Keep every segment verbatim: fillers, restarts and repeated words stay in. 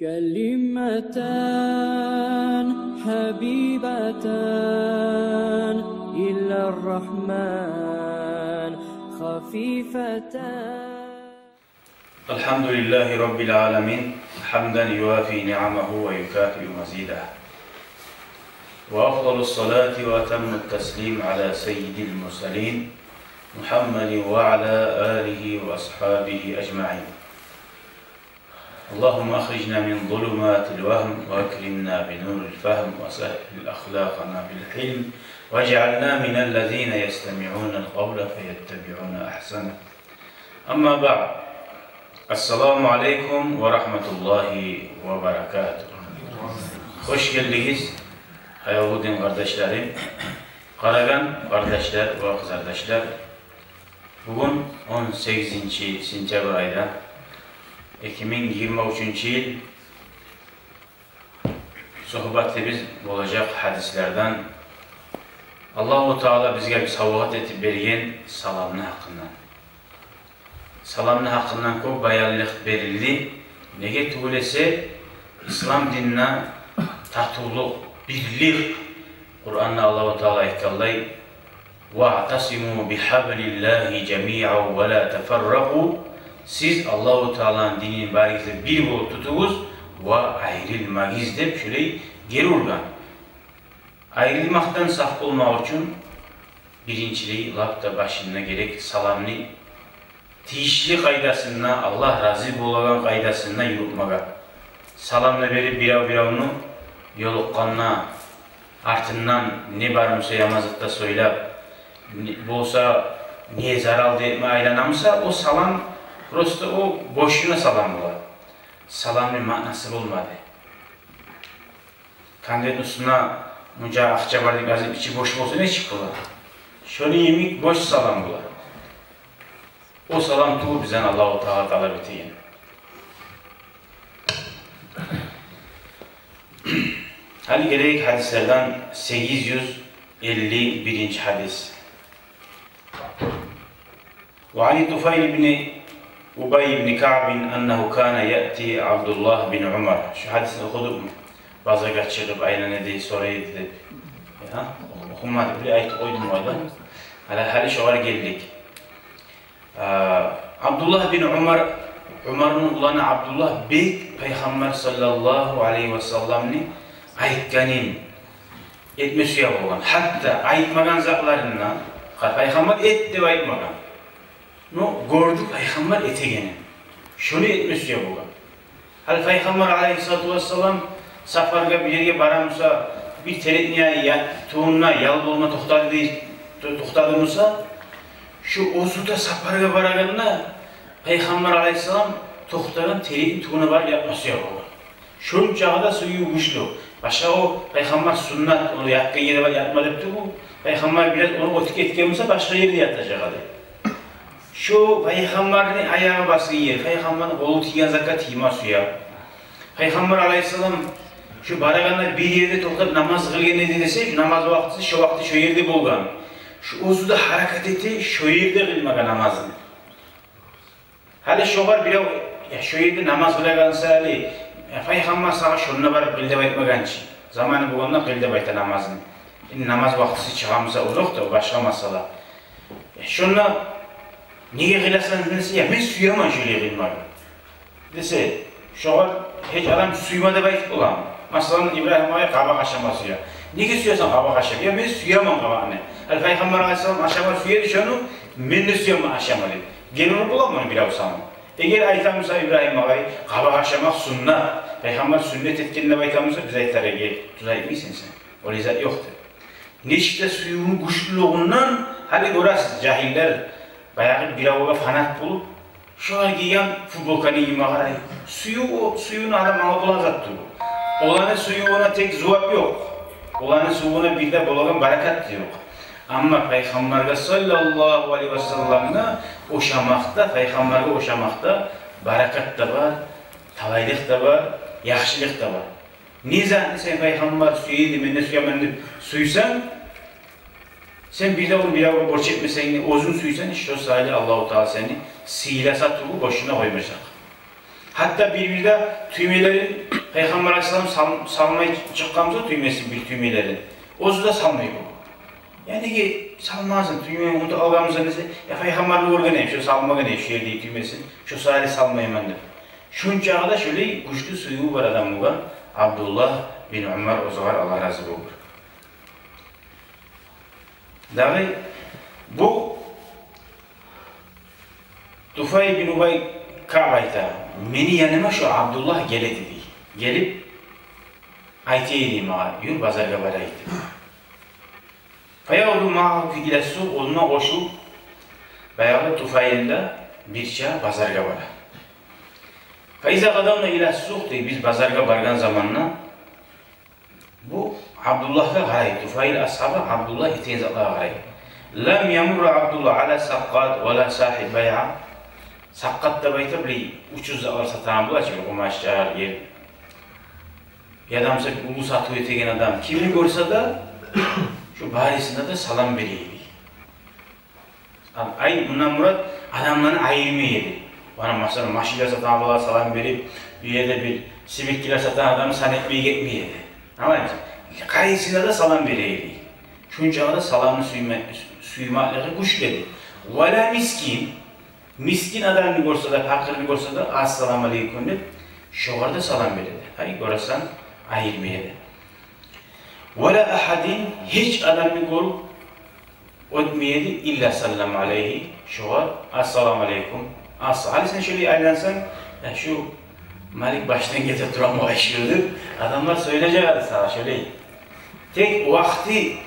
كلمتان حبيبتان إلى الرحمن خفيفتان. الحمد لله رب العالمين، حمدا يوافي نعمه ويكافئ مزيده. وأفضل الصلاة وأتم التسليم على سيد المرسلين محمد وعلى آله وأصحابه أجمعين. اللهم أخرجنا من ظلمات الوهم وأكرمنا بنور الفهم وسهل أخلاقنا بالحلم واجعلنا من الذين يستمعون القول فيتبعون أحسنه. أما بعد. السلام عليكم ورحمة الله وبركاته. Хош гелдигиз, аявлу дин къардашларым, къарагъан къардашлар ва къызардашлар. Бугюн он сегизинчи сентябрь айда, эки минг йигирма уьчюнчю йыл. Сугьбатыбыз болажакъ гьадислерден Аллагьу Таала бизге бир савгъат этип берген саламны гьакъындан. Саламны гьакъындан кёп баянлыкъ берилди. Неге тюгюл эсе, ислам динде татывлукъ, бирлик. Къуранда Аллагьу Таала айтгъандай: «Ваътасиму бихьаблиллягьи жамиъан ва ла тафарракъу». Сиз Аллагьу Тааланы динин баригиз де бир болуп тутугъуз ва айрылмагъыз деп шулай гери ургъан. Айрылмакъдан сакъ болмакъ учун биринчилей, лап да башында герек саламны тийишли къайдасында, Аллагь рази болагъан къайдасында юрютмеге. Саламны берип, бирев-биревню ёлукъгъанда, артындан не бар буса яман зат да сёйлеп, не, болса не зарал да этме айлана буса, о салам просто о бошуна салам бола. Саламны маънасы болмады. Конвертни уьстюнде мунча акъча бар деп язып, ичи бош болса, нечик бола? Шону йимик бош салам бола. О салам тюгюл бизден Аллагьу Таала талап этеген. Гьали гелейик гьадислерден сегиз юз элли биринчи гьадис. وعن طفيل بن أبي بن كعب أنه كان يأتي عبد الله بن عمر. Шу гьадисни охудукъму? Базаргъа чыгъып айлана эди, сорай эди деп. Я, охумадым, бир айтып къойдум гьали. Гьали, гьали шогъар гелдик. А, Абдуллагь бин Умар, Умарны уланы Абдуллагь бек Пайхаммар саллаллагьу алайгьи васалламны айтгъанын этме сюе болгъан. Гьатта айтмагъан затларын да, Пайхаммар эт деп айтмагъан. Но гёрдю Пайхаммар этегенин. Шону этме сюе болгъан. Гьали Пайхаммар алайгьиссалату вассалам сапаргъа бир ерге бара буса, бир терекни я-, тюбюнде ял болма токътады дей, то-, токътады буса, шу оьзю де сапаргъа барагъанда Пайхаммар алайгьиссалам токътагъан терекни тюбюне барып ятма сюе болгъан. Шончакъы да сююв гючлю. Башгъа о Пайхаммар суннат, ону ятгъан ере бар, ятма деп тюгюл. Пайхаммар бираз ону оьтюп гетген буса, башгъа ерде ятажакъ эди. Шу Пайхаммарны аягъы басгъан ер, Пайхаммарны къолу тийген затгъа тийме сюе. Пайхаммар алайгьиссалам шу барагъанда бир ерде токътап намаз къылгъан эди десе, шу намаз вакътиси шу вакъти шу ерде болгъан. Шу оьзю де гьаракат эте, шу ерде къылмагъа намазын. Гьали шогъар бирев, я, шу ерде намаз къылагъан саялы, я, Пайхаммар сагъа шонда барып къыл деп айтмагъан чы. Заманы болгъанда къыл деп айта намазны. Энди намаз вакътиси чыгъа буса, озокъда, о башгъа масъала. Я, шонда неге къыласан десе, я, мен сюемен шолай къылмагъа десе, шогъар гьеч адам сюйме деп айтып боламы? Масала, Ибрагьим агъай къабакъ ашама сюе. Неге сюесен къабакъ ашама? Я, мен сюемен къабакъны. Гьали Пайхаммар алайгьиссалам ашама сюе эди шону, мен де сюемен ашама деп. Гери уруп боламы ону бирев сама? Эгер айта буса Ибрагьим агъай, къабакъ ашамакъ суннат, Пайхаммар суннат этген деп айта буса, биз айтар эдик: тюз айтмайсан сен, олай зат ёкъ деп. Нечик де сюювню гючлюлюгюнден, гьали гёресиз, жагьиллер, баягъы биревге фанат болуп, шогъар гийген футболканы йимме къарай. Сююв о, сюювню адам алып болагъан зат тюгюл. Оланы сюювюне тек зувап ёкъ. Оланы сюювюне бир де болагъан баракат да ёкъ. Амма Пайхаммаргъа саллаллагьу алайгьи васалламгъа ошамакъда, Пайхаммаргъа ошамакъда баракат да бар, талайлыкъ да бар, яхшылыкъ да бар. Не затны сен Пайхаммар сюе эди, мен де сюемен деп сюйсенг, сен бир де ону биревге борч этмесенг де, оьзюнг сюйсенг, шо саялы Аллагьу Таала сени сыйласа тюгюл, бошуна къоймажакъ. Гьатта бир-бирде тюймелерин Пайхаммар алайгьиссалам сал-, салмай чыкъгъан буса тюймесин, бир тюймелерин, оьзю де салмай болгъан. «Я неге салмайсан, тюймени унутуп къалгъанмысан?» десе, «Я, пайхаммарны гёрген эдим, шо салмагъан эди шо ердеги тюймесин, шо саялы салмайман», – деп. Шунчагъа да шолай гючлю сюювю бар адам болгъан Абдуллагь бин Умар, оьзюгер Аллагь рази болгъур. Дагъы бу Туфайл бин Убай Каъб айта: «Мени яныма шо Абдуллагь геле эди, – дей. – Гелип айта эди магъа: „Юр, базаргъа барайыкъ“, – деп. Фаягъду магьагьу ила ссукъ, онда къошулуп, баягъы Туфайл да бирче базаргъа бара. Фаиза гъадавна ила ссукъ, – дей, – биз базаргъа баргъан заманда бу Абдуллагьгъа къарай, Туфайл асгьаба Абдуллагь этеген затлагъа къарай. Лам ямурра Абдуллагь ала саккъат ва ла сагьиб байъа». Саккъат деп айта, билей, учуз затлар сатагъан бола чы, къумачча, ер, яда, масала, уллу сатыв этеген адам кимни гёрсе де, шо барысына да салам бере эди. Ай, мундан мурат, адамланы айырмай эди. Ана, масала, машинлер сатагъан адамгъа салам берип, бир ерде бир симитлер сатагъан адамны сан этмей гетмей эди. Англаймысыз? Къайсына да салам бере эди. Шунчагъа да саламны сюйме-, сюймеклиги гючлю эди. Ва ла мискин, мискин адамны гёрсе де, пакъырны гёрсе де, «Ассаламу алейкум» деп, шогъар да салам бере эди. Ай, гёресен, айырмай эди. Ва ла агьадин, гьеч адамны гёрюп оьтмей эди, илла саллама алейгьи, шогъар «Ассаламу алейкум». Ас-, гьали сен шолай айлансанг, «Я, шу Малик башдан гете турагъан иш», – деп адамлар сёйлежек эди сагъа шолай. Тек вакъти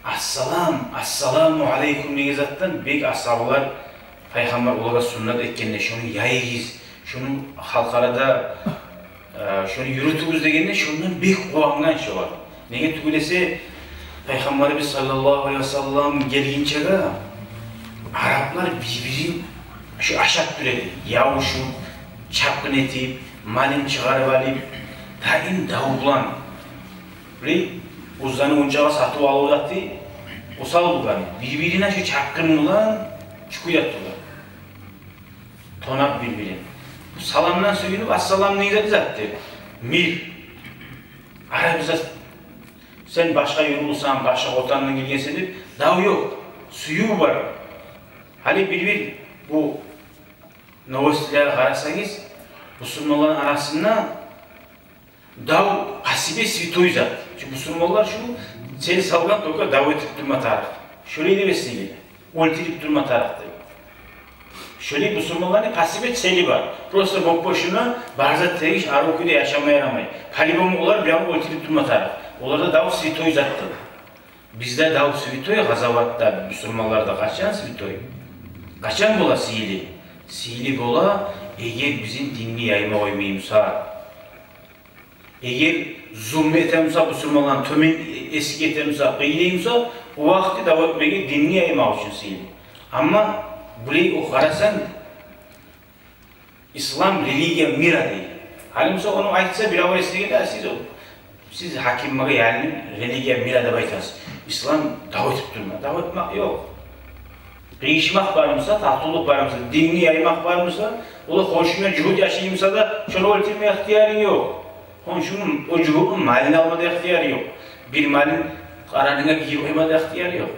«Ассалам, ассаламу алейкум» деген затдан бек асгьабалар, Пайхаммар олагъа суннат этгенде, шону яйыгъыз, шону халкъ арада, э, шону юрютюгюз дегенде, шондан бек къувангъан шолар. Неге тюгюл эсе, Пайхаммарыбыз саллаллагьу алейгьи ва саллам гелгинчеге араплар бир-бирин шу ашап тура эди. Ябушуп, чапгъын этип, малын чыгъарып алып, даим дав булан. Билей, оьзлени ончакъы сатыв-алыв заты осал болгъан. Бир-бирине шу чапгъын булан чукуй да тургъан. Тонап бир-бирин. Бу саламдан сююнюп, ассалам не зат, затдыр? Мир. Ара бизде сен башгъа юртлусан, башгъа ватандан гелгенсен деп дав ёкъ. Сююв бар. Гьали бир-бир бу новостьлеге къарасагъыз, бусурманланы арасында дав по себе святой зат. Шу бусурманлар шу цели салгъан только дав этип турма тарыкъ. Шолай деп эсине геле. Оьлтюрюп турма тарыкъ деп. Шолай бусурманланы по себе цели бар. Просто боп-бошуна бар зат тегиш, арив кюйде яшама ярамай. По-любому олар биревню оьлтюрюп турма тарыкъ. Оларда дав святой затдыр. Бизде дав святой, къазаватда, бусурманларда къачан святой? Къачан бола сыйлы? Сыйлы бола, эгер бизин динни яйма къоймай буса. Эгер зулму эте буса, бусурманланы тёбен эсик эте буса, къыйнай буса, о вакъти дав этмеге, динни яймакъ учун сыйлы. Амма булай о къарасанг, ислам религия мира дей. Гьали буса ону айтса, бирев эсине геле: «Сиз о, сиз гьаким магъа, яни, религия мира деп айтасыз. Ислам дав этип турма». Дав этмек ёкъ. Къыйышмакъ бар буса, татывлукъ бар буса, динни яймакъ бар буса, ол хоншунгда жугьут яшай буса да, шону оьлтюрме ихтиярынг ёкъ. Хоншунгну, о жугьутну малын алма да ихтиярынг ёкъ. Бир малын къарнынга гийирип къойма да ихтиярынг ёкъ.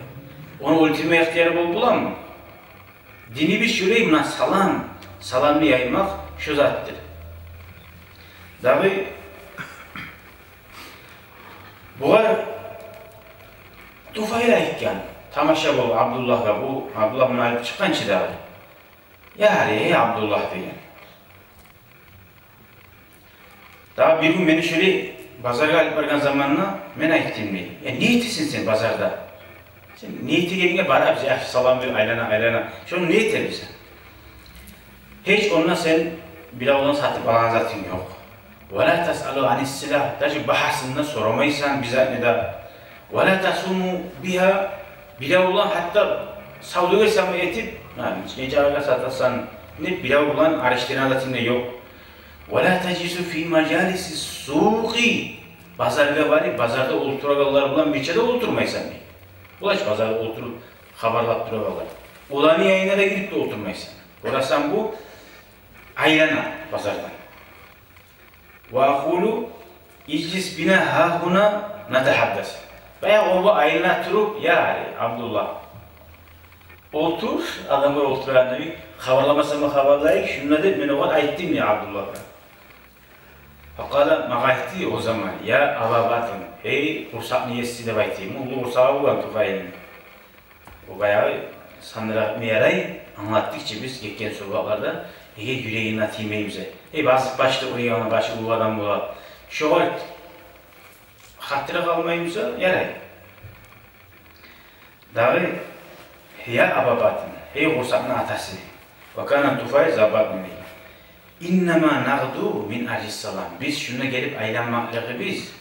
Ону оьлтюрме ихтиярынг бол-, боламы? Динибиз шолай, муна салам, саламны яймакъ шо затдыр. Дагъы бугъар Туфайл айтгъан, тамаша болуп Абдуллагьгъа, бу Абдуллагь муну алып чыкъгъан чы дагъы. «Я, гьали, эй Абдуллагь, – деген. – Дагъы бир гюн мени шолай базаргъа алып баргъан заманда мен айтдым, – дей. – Я, не этесен сен базарда? Сен не этегенинге барабыз, яхшы, салам берип айлана-айлана. Шону не этербиз сен? Гьеч онда сен биревден сатып алагъан затынг ёкъ. Ва ла тасъалу анис силагь, даже багьасын да сорамайсан бир затны да. Ва ла тасуму бигьа, биревден гьатта савдюгер сама этип, яни, нече гьакъгъа сатасан деп, бирев булан алышдырагъан затынг да ёкъ. Ва ла тажлису фи мажалисис сукъи, базаргъа барып, базарда олтурагъанлар булан бирче де олтурмайсан», – дей. Олай чы базарда олтуруп хабарлап турагъанлар. Оланы янына да гирип де олтурмайсан. Гёресен, бу айлана базардан. Ва акъулу: «Ижлис бина гьагьуна натагьаддас». Баягъы о айлана туруп: «Я Абдуллагь, олтур, адамлар олтурагъанда бир хабарламасанг да хабарлайыкъ шунда», — деп мен огъар айтдым, дей, Абдуллагьгъа. Факъала, магъа айтды о заман: «Я Аба Батн, гьей къурсакъны еси деп айтайым, уллу къурсагъы болгъан Туфайлны». О баягъы сандыракъ этме ярай, англатдыкъ чы биз гетген сувбатларда, эгер юрегине тиймей буса. Э, базып башы да уьйренген, башы уллу адам бола. Шогъар хатири къалмай буса, ярай. Дагъы: «Я Аба Батн, гьей къурсакъны атасы». Ва кана Туфайл за Батн. «Иннама нагъду мин ажли салам». Биз шунда гелип айланмакълыгъыбыз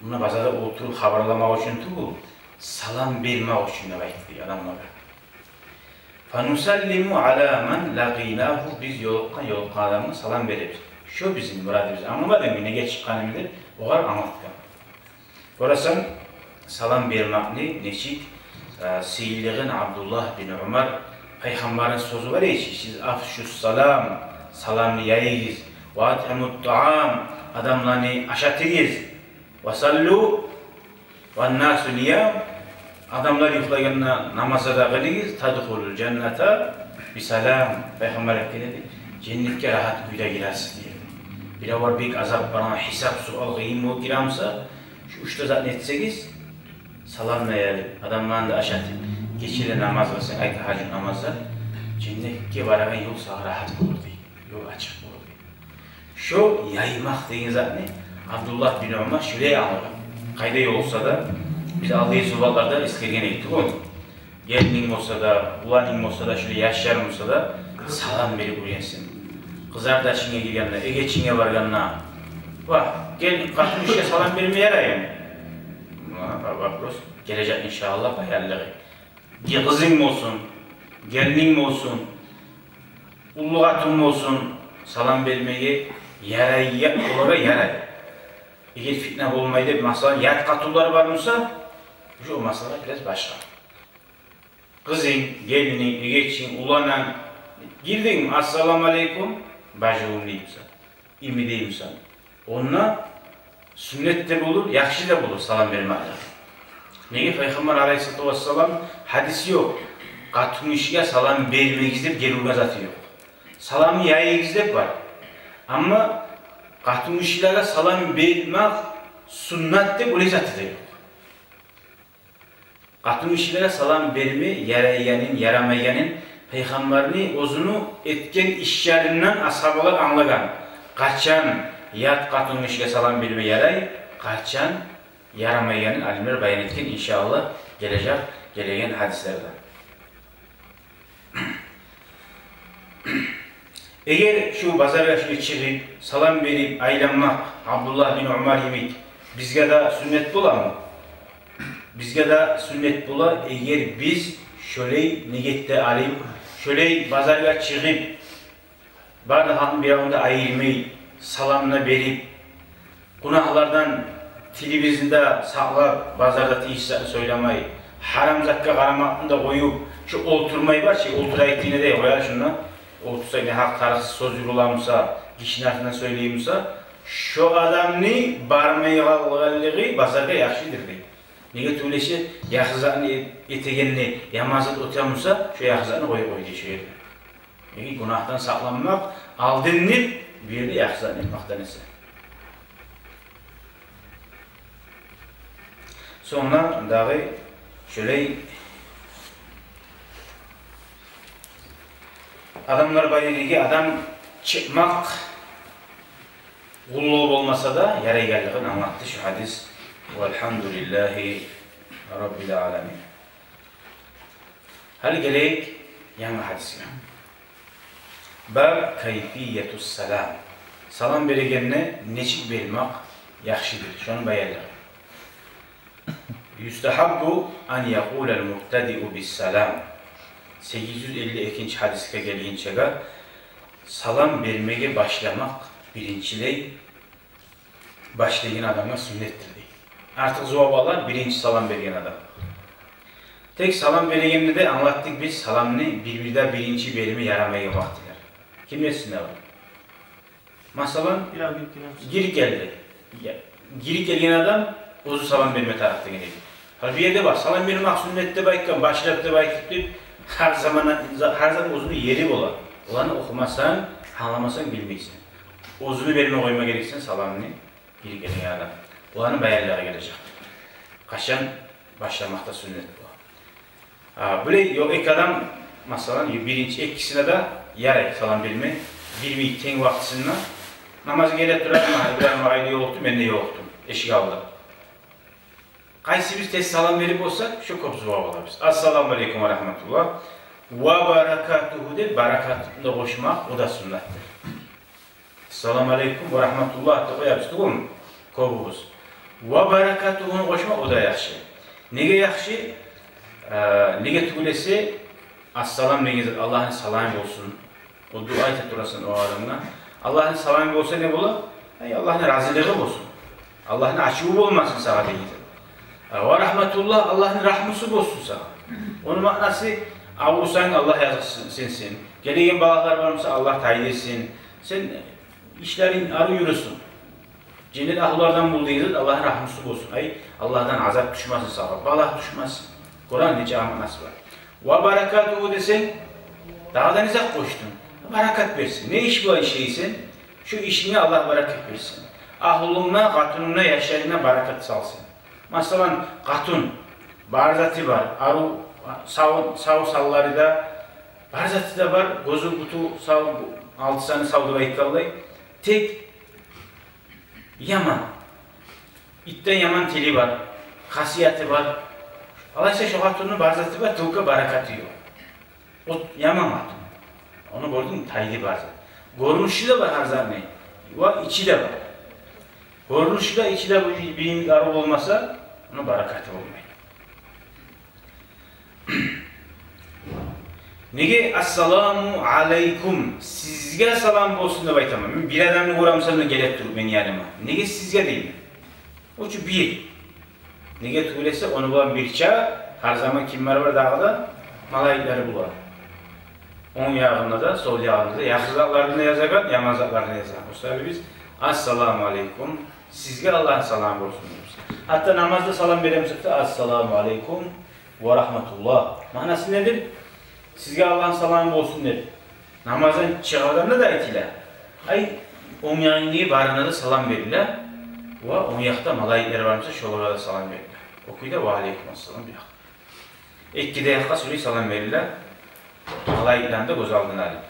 муна базарда олтуруп хабарламакъ учун тюгюл, салам бермек учун деп айтды адамлагъа. «Фанусаллиму ала ман лакъинагьу», биз ёлукъгъан, ёлукъгъан адамгъа салам беребиз. Шо бизин мурадыбыз. Англамадынгмы неге чыкъгъанымны деп, огъар англатгъан. Гёресен, салам бермекни нечик, э, сыйлылыгъын Абдуллагь бин Умар, пайхаммарны сёзю бар эди: «Сиз афшус салам, саламны яйыгъыз, ва атъимут таам, адамланы ашатыгъыз, ва саллу ван насу ниям, адамлар юхлагъанда намазлар да къылыгъыз, тадхулул жанната би салам». Пайхаммар айтгъан эди: «Женнетге рагьат кюйде гиресиз», — дей. Биревлер бек азап барагъан, гьисап-суал къыйын болуп гире буса, шу уьч де затны этсегиз, салам да яйып, адамланы да ашатып, гече де намаз къылсанг, эки тагьажжуд намазлар, женнетге барагъан ёл сагъа рагьат болур, дей. Ёл ачыкъ болур, дей. Шо яймакъ деген затны Абдуллагь бин Умар шолай англагъан. Къайда ёлукъса да, биз алдагъы сувбатларда эсгерген эдик тюгюлмю? Гелининг болса да, уланынг болса да, шолай яшларынг болса да, салам берип уьйренсин. Къызардашынга гиргенде, эгечинге баргъанда: «Вагь, гел, къатынгишиге салам берме яраймы?» Муна бар вопрос. Гележек, иншааллагь, баянлыгъы. Къызынг болсун, гелининг болсун, уллу къатын болсун, салам бермеге ярай, я-, олагъа ярай. Эгер фитна болмай деп, масала, ят къатынлар бар буса, уже о масала бираз башгъа. Къызынг, гелининг, эгечинг, уланынг, гирдингми, «Ассаламу алейкум, бажувум», — дей буса, ими дей буса, онда сюннет де болур, яхшы да болур салам бермеклик. Неге? Пайхаммар алейгьиссалату вассалам, гьадиси ёкъ, къатынгишиге салам бермегиз деп гелген заты ёкъ. Саламны яйыгъыз деп бар. Амма къатынгишилеге салам бермек сюннет деп олай заты да ёкъ. Къатынгишилеге салам берме ярайгъанын, ярамайгъанын Пайхаммарны оьзюню этген ишлеринден асгьабалар англагъан. Къачан ят къатынгишиге салам берме ярай, къачан ярамайгъанын алимлер баян этген, иншааллагь, гележек, гелеген гьадислерде. Эгер шу базаргъа шулай чыгъып, салам берип айланмакъ Абдуллагь бин Умар йимик бизге де сюннет боламы? Бизге де сюннет бола, эгер биз шолай ниетде алып, шолай базаргъа чыгъып, бары да халкъны биревню де айырмай, саламны берип, гюнагьлардан тилибизни де сакълап, базарда тийишсиз затны сёйлемей, гьарам затгъа къарамакъны да къоюп, шу олтурмай бар чы, олтурайыкъ дегенде де къоя шунда, олтурса, не гьакъ тарыкъсыз сёз юрюле буса, гишини артындан сёйлей буса, шо адамны бармай къалгъанлыгъы базаргъа яхшыдыр дей. Неге тюгюл эсе, яхшы затны эт-, этегенде яман зат оьте буса, шо яхшы затны къой, къой дей шо ерде. Неге? Гюнагьдан сакъланмакъ алдындыр, бу ерде яхшы затны этмекден эсе. Сонг дагъы шолай адамлар бар ериге адам чыкъмакъ къуллукъ болмаса да ярайгъанлыгъын англатды шу гьадис. Валгьамдулиллагьи раббил аламин. Гьали гелейик янгы гьадисге. Баб кайфиятус салам. Салам берегенде нечик бермек яхшыдыр, шону баянлай. Юстагьаббу ан якъулал мубтадиу бис салам. Сегиз юз элли экинчи гьадисге гелгинчеге, салам бермеге башламакъ биринчилей башлайгъан адамгъа сюннетдир дей. Артыкъ зувап алар биринчи салам берген адам. Тек салам берегенде де англатдыкъ биз, саламны бир-бирде биринчи берме ярамайгъан вакътилер. Кимлер сизде бар? Масала, бирев гирип гелген. Гирип гелди. Я, гирип гелген адам оьзю салам берме тарыкъ деген эди. Гьали бу ерде бар, салам бермек сюннет деп айтгъан, башлап деп айтып, деп, гьар заман, гьар заман оьзюню ери бола. Оланы охумасанг, англамасанг, билмейсен. Оьзюню берме къойма герексен саламны гирип гелген адам. Оланы баянлагъа гележек. Къачан башламакъ да сюннет бола. А, булай ёкъ, эки адам, масала, биринчи, экисине де ярай салам берме, бир минут тенг вакътисинде. Намазгъа геле тура, гьали булар магъа ёлукъду, мен де ёлукъдум, эшик алды. Къайсыбыз тез салам берип болсакъ, шо кёп зувап алабыз. Ассаламу алейкум ва рагьматуллагь. Ва баракатугьу деп баракатны къошмакъ, о да сюннетдир. Ассаламу алейкум ва рагьматуллагь деп къоябыз тюгюлмю кёбюбюз? Ва баракатугьуну къошмакъ, о да яхшы. Неге яхшы? Э, неге тюгюл эсе, ассалам деген зат, Аллагьны саламы болсун. О дуа айта турасан о адамгъа. Аллагьны саламы болса, не бола? Ай, Аллагьны разилиги болсун. Аллагьны ачуву болмасын сагъа деген зат. А, ва рагьматуллагь, Аллагьны рагьмусу болсун сагъа. Ону маънасы, аврусанг, Аллагь языкъсынсын. Гелеген балагьлар бар буса, Аллагь тайдырсын. Сен ишлеринг арив юрюсюн. Женнет агьлулардан бол деген зат, Аллагьны рагьмусу болсун. Ай, Аллагьдан азап тюшмесин сагъа, балагь тюшмесин. Къуран нече маънасы бар. Ва баракатугьу десенг, дагъы да не зат къошдунг? Баракат берсин. Не иш булан ишлейсен, шо ишинге Аллагь баракат берсин. Агьлунгда, къатынынга, яшларынга баракат салсын. Масала, къатын, бар заты бар, арив, сав, сав санлары да, бар заты да бар, гёзю, буту сав, алты саны сав деп айтгъанлай. Тек яман. Итден яман тили бар, хасияты бар. Алайса шо къатынны бар заты бар, только баракаты ёкъ. О яман къатын. Ону гёрдюнг, тайды бар зат. Гёрюнюшю де бар гьар затны, ва ичи де бар. Гёрюнюшю де, ичи де бир, бир йимик арив болмаса, ону баракаты болмай. Неге ассаламу алейкум, сизге салам болсун деп айтаман? Мен бир адамны гёремисем де гелип туруп мени яныма. Неге сизге деймен? О чу бир. Неге тюгюл эсе, ону булан бирче гьар заман кимлер бар дагъы да? Малайиклер булар. Онг ягъында да, сол ягъында да, яхшы затларын да язагъан, яман затларын да язагъан. О саялы биз ассаламу алейкум, сизге Аллагьны саламы болсун дейбиз. Гьатта намазда салам беремисек де, ассаламу алейкум ва рагьматуллагь. Маънасы недир? Сизге Аллагьны саламы болсун деп. Намаздан чыгъагъанда да айтыла. Ай, онг ягъындагъы барына да салам бериле. Ва онг якъда малайиклер бар буса, шолагъа да салам бериле. О кюйде ва алейкум ассалам бу якъда. Эки де якъгъа сюрюй салам бериле. Малайиклени де гёз алдына алып.